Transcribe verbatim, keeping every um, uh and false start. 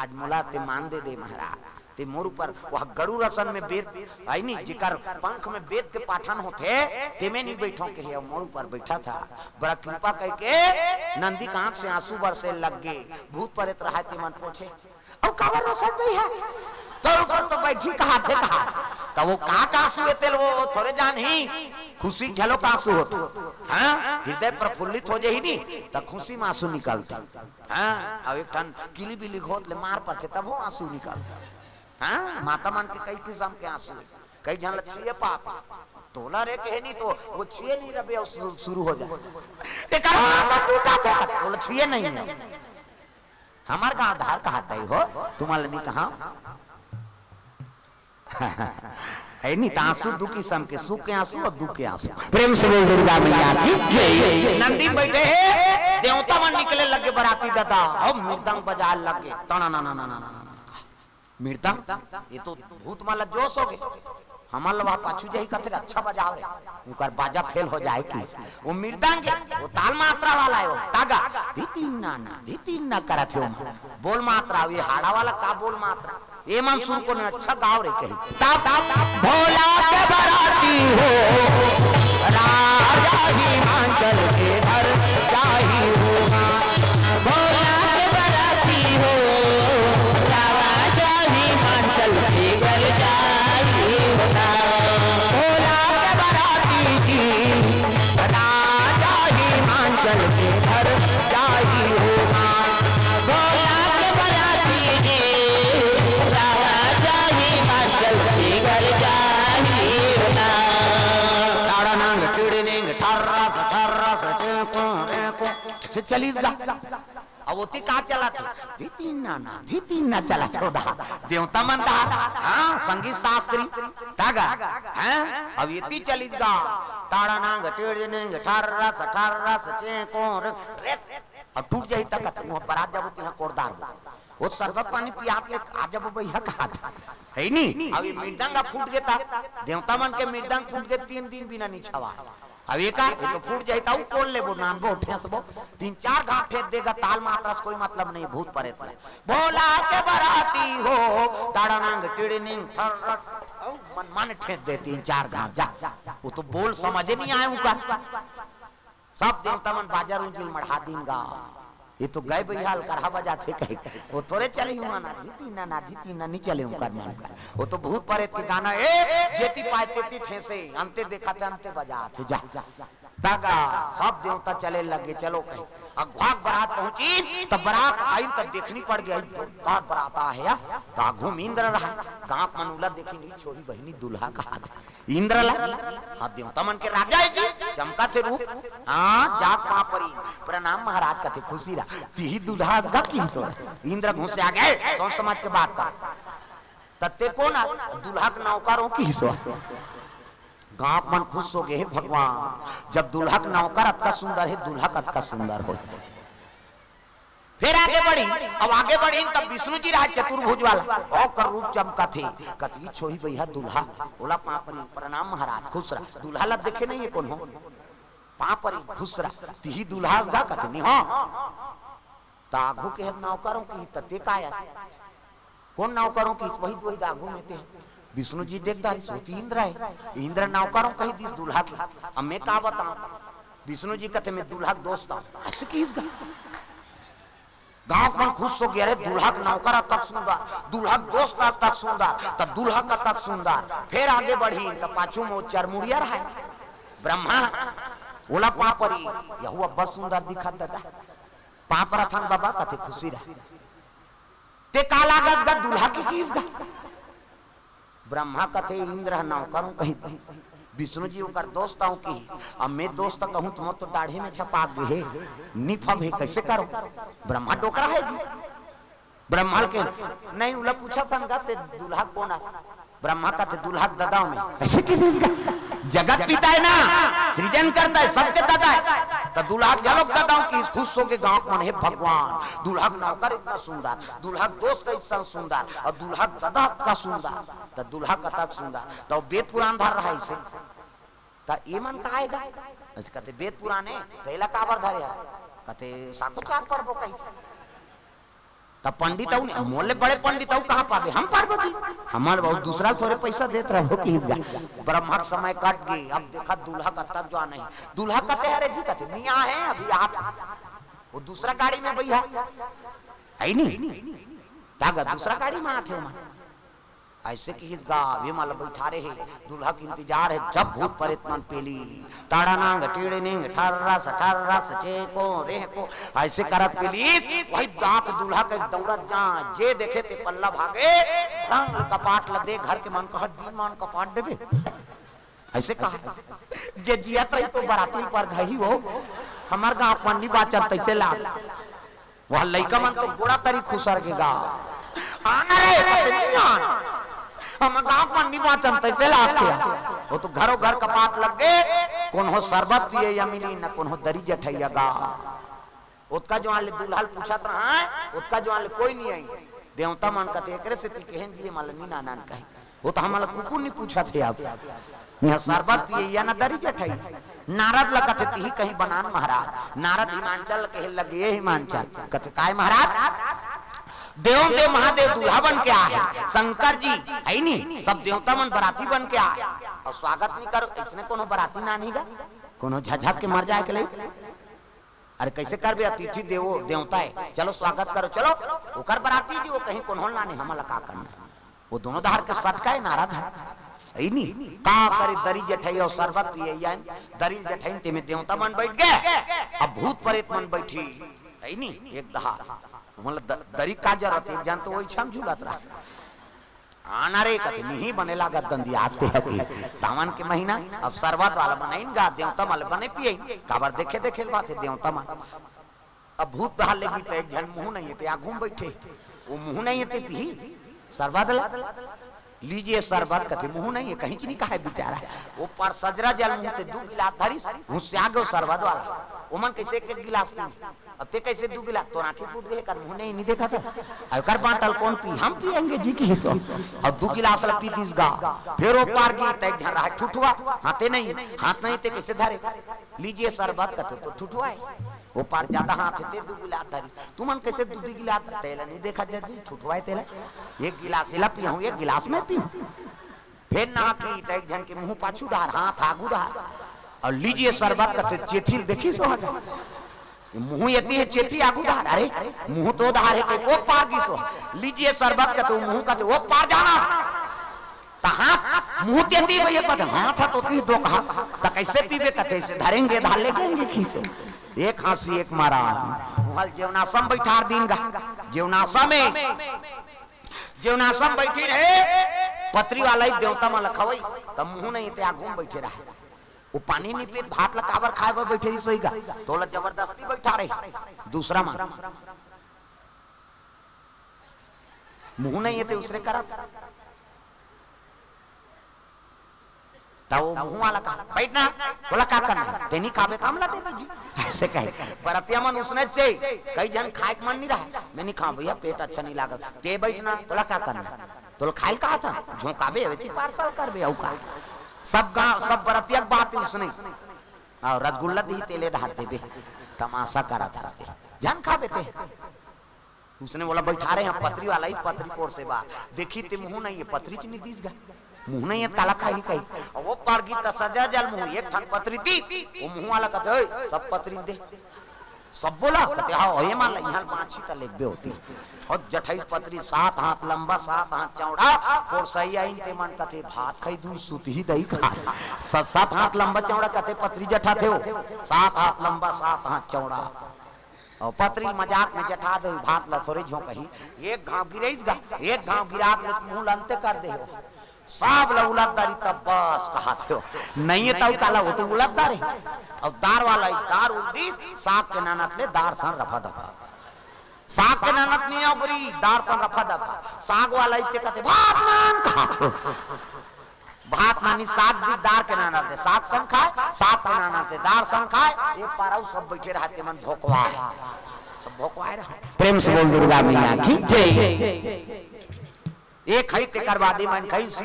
आज मोला ते मान दे दे महाराज, ते मोर ऊपर वह गरुड़ असन में बेत, आई नी, जेकर पंख में बेत के पाठन होथे, तेमे नी बैठो कहे, मोर ऊपर बैठा था। बड़ा कृपा कहिके नंदी के आंख से आंसू बरसे लग गे। भूत परेत रहा ते मन पूछे, "अब काबर रोसत भई है? तोर ऊपर तो बैठी कहा थे कहा।" त वो का का आंसू हे तेल वो, वो थोरे जान ही, खुशी झलो का आंसू होत। हाँ, हृदय प्रफुल्लित हो जाही नी, त खुशी में आंसू निकलत। हाँ, अब एक ठन किली बिली घोत ले मार परथे, तब वो आंसू निकलत। हाँ, माता मन के कई किसम के आंसू हे। कई झन ल छिए पाप हे। तोला रे कहे नी तो वो छिए नी रबे अउ शुरू, शुरू हो जात। ते करो तो टूटा थे, तोला छिए नहीं हे। हमर का आधार कहा दई हो, तुम्हारे नी कहा। हे नी, त आंसू दू किसम के, सुख के आंसू अउ दुख के आंसू। प्रेम से बोल दुर्गा मैया की जय। नंदी में बैठे हे, देवता मन निकले लगे बराती दादा, अउ मृदंग बजाए लगे, तना ना ना ना ना ना ना। मृदंग, ये तो भूत मन ला जोश हो गे। हमन ला वहाँ पाछू जाही कथे, "अच्छा बजाव रे।" उनकर बाजा फेल हो जाए कि वो मृदंग हे, वो ताल मात्रा वाला हे, वो तागा, धी तीन ना ना, धी तीन ना करत हे वो। बोल मात्रा, ये हाड़ा वाला का बोल मात्रा? ये मन सुर को नहीं, अच्छा गाव रे कही। तब भोला के बराती हो, राजा हिमाचल के घर जाही हो। भोला के बराती हो, राजा हिमाचल के घर जाही हो। भोला के बराती जी, राजा हिमाचल के घर जाही हो। भोला के बराती जी, राजा हिमाचल के घर जाही हो। ताड़ा नांग टिड़निंग ठर्रस ठर्रस चेंको रेंको। से चलिस गा। अब ओती का चलत हे? धी तीन ना ना, धी तीन ना चलत हे दा। देवता मन दा। हाँ, संगीत शास्त्री। तागा। हाँ? अब एती चलिस गा। ताड़ा नांग टिड़निंग ठर्रस ठर्रस चेंको रेंको। अब टूट जाही त कथा, वो बरात जाबो तिहाँ कोरदार बो। वो शरबत पानी पियात ले आ जाबो भैया कहा था। हे नी? अब ये मृदंग फूट गे ता, देवता मन के मृदंग फूट गे, तीन दिन बिना नी छवा। अब ये का, ये तो फूट जाही ता, वो कोर लेबो, नानबो, ठेसबो। तीन चार घाट ठेस देगा, ताल मात्रा से कोई मतलब नहीं, भूत परेत ले। भोला के बराती हो, ताड़ा नांग टिड़निंग ठर्रस, अउ मन मन ठेस दे तीन चार घाट, जा। वो तो बोल समझ नहीं आए उनका। सब देवता मन बाजा रूंजिल मढ़ा दीन गा। ये तो गए बइहा ल करहा बजाथे कहे। वो थोरे चले हुआ ना, धी तीन ना ना, धी तीन ना, नहीं चले उनकर मन का। वो तो भूत परेत के गाना, ए, जेती पाए तेती ठेसे, अंते देखा थे, अंते बजाथे, जा। तागा, सब देवता चले लगे, चलो कहे। अगुवाक बरात पहुंची, तब बरात आई, तब देखनी पड़ गई, जोरदार बरात आ है, या? तो आघू में इंद्र रहा, गांव मन उला देखी नहीं, छोरी बहिनी दूल्हा कहा था। इंद्र ला, हाँ, देवता मन के राजा हे जी, चमकत हे रूप। हाँ, जात पाँव परी, प्रणाम महाराज कथे, खुशी रहा। तिही दूल्हा अस गा किहिस ओ। इंद्र घुस आगे, सोच समझ के बात कर। तत्ते कोन आ? दूल्हा के नौकर हो किहिस ओ। गांव के मन खुश हो गे, "हे भगवान, जब दूल्हा के नौकर अतका सुंदर हे, दूल्हा कतका सुंदर हो।" फिर आगे बढ़ी, अब आगे बढ़ी तब विष्णु जी रहा चतुर्भुज वाला, ओकर रूप चमकत हे। कथी छोही बइहा दूल्हा, ओला पाँव परी, "प्रणाम महाराज, खुश रह।" दूल्हा ला देखे नहीं हे कोनो, पाँव परी, "खुश रह।" तिही दूल्हा अस गा कथे नहीं हो। त आघू के नौकर हो कि तते काया, कोन नौकर हो कि वही, वही आघू में ते। विष्णु जी देख डारिस, ओ तो इंद्र हे। इंद्र नौकर हो कही दिस दूल्हा के। अब मैं का बताऊं? विष्णु जी कथे, "मैं दूल्हा के दोस्त हूं।" अइसे किहिस गा। गांव के मन खुश हो गे, "अरे, दूल्हा के नौकर अतक सुंदर, दूल्हा के दोस्त अतक सुंदर, त दूल्हा कतक सुंदर।" फिर आगे बढ़ी, त पाछू में वो चरमुड़िया रहा हे, ब्रह्मा, ओला पाँव परी, "यहू अब्बड़ सुंदर दिखत दादा।" पाँव परत हन बाबा, कथे, "खुशी रह।" ते का लागस गा, दूल्हा के किहिस गा? ब्रह्मा कथे, "इंद्र ह नौकर हो कही, विष्णु जी ओकर दोस्त हो कही, अब मैं दोस्त कहूं त मोर तो डाढ़े में छपा गे हे, निफम हे, कइसे करो?" ब्रह्मा डोकरा हे जी। ब्रह्मा के, "नहीं, उला पूछा संगत, ते दूल्हा कोन आ?" ब्रह्मा कथे, "दूल्हा के ददा हो मैं।" अइसे किहिस गा? जगत पिता हे ना, सृजन करता हे, सबके ददा हे। त दूल्हा के घलो ददा हो किहिस, खुश हो गे गांव के मन, "हे भगवान, दूल्हा के नौकर इतना सुंदर, दूल्हा के दोस्त इतना सुंदर, अउ दूल्हा के ददा अतका सुंदर, त दूल्हा कतक सुंदर।" त वो वेद पुराण धर रहा हे अइसे। त ये मन का आय गा? अइसे कथे, "वेद पुराण हे, त एला काबर धरे हे?" कथे, "साखोचार पढ़बो कही।" त पंडित अउ नहीं, मोले बड़े पंडित अउ कहाँ पाबे? हम पार्वती, हमर बहुत दूसरा थोरे पैसा देत रहो कि गा। ब्रह्मा के समय कट गे, अब देखा दूल्हा कतक जवान हे। दूल्हा कते हरे जी? कते निया हे, अभी आत हे। वो दूसरा गाड़ी में भैया, है नहीं? का गा, दूसरा गाड़ी में आत हे ओमन। ऐसे किहिस गा, विमल बइठारे हे, दूल्हा के इंतजार हे, जब भूत परेत मन पेली, टाड़ा नांग, टीड़े निंग, ठर्रस, ठर्रस, चेको, रेहको, ऐसे करत पेली, वही दांत दूल्हा के दौड़त जा, जे देखे ते पल्ला भागे, रंग कपाट ल दे, घर के मन कहत, "दिन मान कपाट देबे।" ऐसे कहा, "जे जियत रही तो बराती पर घही हो, हमर गांव पंडी बाचन तैसे लाग।" वह लइका मन तो गोड़ा तरी खुसर के गा, "आना रे, कते नहीं आना। हम गांव पंडी बाचन तैसे लाग के।" वो तो घरों घर कपाट लग गे, कोनो सरबत पिए या मिली, न कोनो दरी जठैया गा। ओतका जुवान ले दूल्हा ल पूछत रहा, ओतका जुवान ले कोई नहीं आई। देवता मन कथे, "एकरे सेती केहेन जी, ये माला नी नानन कहे।" वो तो हमला कुकुर नहीं पूछत हे अब। यहाँ सरबत पिए या न दरी जठई। नारद ल कथे, "तिही कहीं बनान महाराज।" नारद हिमांचल ल कहे लगे, "ये हिमांचल।" कथे, "काय महाराज?" "देव देव महादेव दूल्हा बन के आए हे, शंकर जी है नी, सब देवता मन बराती बन के आए हे, अउ स्वागत नहीं करो, इसने कोनो बराती ना नहीं गा, कोनो झझक के मर जाए के लई।" अरे कैसे करबे, अतिथि देवो देवता हे, चलो स्वागत करो, चलो। ओकर बराती जी, वो कहीं कोनो ल नाने, हमला का करना हे? वो दोनों डहर के सटका हे नारद ह, है नी? का करे, दरी जठई अउ सरबत पिए या, दरी जठई तेमे देवता मन बइठ गे, अब भूत परेत मन बइठी, है नी? एक डहर, मतलब द-, दरी का जरूरत हे, एक झन तो वही छम झूलत रहा। आना रे कथे, निही बने लागत दंदियात ते हकी। सावन के महीना, अब सरबत वाला बनाइन गा, देवता मन ल बने पियइन, काबर देखे देखे ल बात हे देवता मन। अब भूत डहर ले गे त एक झन मुंह नहीं हे ते आघू में बइठे, वो मुंह नहीं हे ते पीही सरबत ला। "लीजिए सरबत," कथे, मुंह नहीं हे, कहीं च नहीं कहे बिचारा। वो पार सजरा जल मुंह ते दू गिलास धरिस, घुसिया गे वो सरबत वाला। ओमन कैसे एक एक गिलास पी, अब ते कैसे दू गिलास? तोर आंखी फूट गे, कर मुंह नहीं, नहीं देखा था। अब कर बांटल कौन पी? हम पिएंगे जी किहिस। अउ दू गिलास ला पी दिस गा। फेर वो पार गे त एक झन रहा ठुठुआ, हाथे नहीं, हाथ नहीं ते कैसे धरे? "लीजिए सरबत," कथे तो ठुठुआ हे। वो पार ज्यादा हाथ हे ते दू गिलास धरिस। "तुमन कैसे दू दू गिलास धरे?" तेला नहीं देखा जी, ठुठुआ हे तेला। "एक गिलास एला पीहूं, एक गिलास मैं पीहूं।" फेर नहा के त एक झन के मुंह पाछू डहर, हाथ आगू डहर, अउ "लीजिए सरबत," कथे चेथी ल देखिस हो। ये मुंह एती हे, चेथी आगू डहर, अरे मुंह तो डहर हे, कहीं वो पार गिस हो। "लीजिए सरबत," कथे वो मुंह कथे वो पार जाना। त हाथ मुंह तेती भैया कथे, हाथ ह तो ती दो कहा, त कैसे पीबे? कथे ऐसे धरेंगे, डहर ले जाएंगे खीसे। एक हंसी एक मारा। उहल जेवनासम बइठार दीन गा, जेवनासम में जेवनासम बइठी रहे, पतरी वाला ही देवता मन ल खवई, त मुंह नहीं ते आघू में बइठे रहे। वो पानी नहीं पीत, भात ल काबर खाए बर बइठे रही सोई गा, तोला जबरदस्ती बइठा रही। दूसरा मन मुंह नहीं हे ते उसने करत। त वो मुंह वाला कहा, "बइठ ना, तोला का करना हे? ते नहीं खाबे त हमला देबे जी।" ऐसे कहे। बरतिया मन उसने चे, कई झन खाए के मन नहीं रहा, "मैं नहीं खाऊं भैया, पेट अच्छा नहीं लागल।" "ते बइठ ना, तोला का करना हे? तोला खाए ल कहा था, झोंकाबे, अबे ती पार्सल करबे, अउ का?" सब गांव, सब बरतिया के बात उसने। अउ रसगुल्ला दी तेले डहर देबे, तमाशा करत हस ते। झन खाबे ते। उसने बोला, "बइठा रहे हैं पतरी वाला ही, पतरी पोर से बा। देखी ते मुंह नहीं हे, पतरी च नहीं दीस गा। मुंह नहीं हे, काला खाही कही।" अउ वो पार गे त सजरा जल मुंह, एक ठन पतरी दीस, वो मुंह वाला कथे, "ओए, सब पतरी दे।" सब बोला, कथे, "हाँ, ये मान ला, यहाँ बांची त लेगबे होती।" अउ जठई पतरी सात हाथ लंबा, सात हाथ चौड़ा, पोरसइया इन ते मन कथे, "भात खाई दूर सुत ही दई खा।" सात, सात हाथ लंबा चौड़ा कथे पतरी जठा थे वो, सात हाथ लंबा, सात हाथ चौड़ा। अउ पतरी मजाक में जठा दे, भात ला थोरे झोंकही। एक घांव गिरइस गा, एक घांव गिरात ले मुंह ल अंते कर दे हो। सब ला उलत डारी तब बस कहाथे हो। नहीं हे तउ काला, वो तो उलत डारे। अउ दार वाला ही दार उल दीस, साग के नानत ले दार सन रफा दफा। साग के नानत नहीं अउ गुरी, दार सन रफा दफा। साग वाला ही ते कथे, "भात नान" कहाथे हो। भात नानी साग दी, दार के नानत ले साग संग खाए, साग के नानत ले दार संग खाए, ये पारा उ सब बइठे रहा, ते मन भोकवाए, सब भोकवाए रहा। प्रेम से बोल दुर्गा मैया की जय। एक हई तेकर बादे मन खाई, सीढ़ी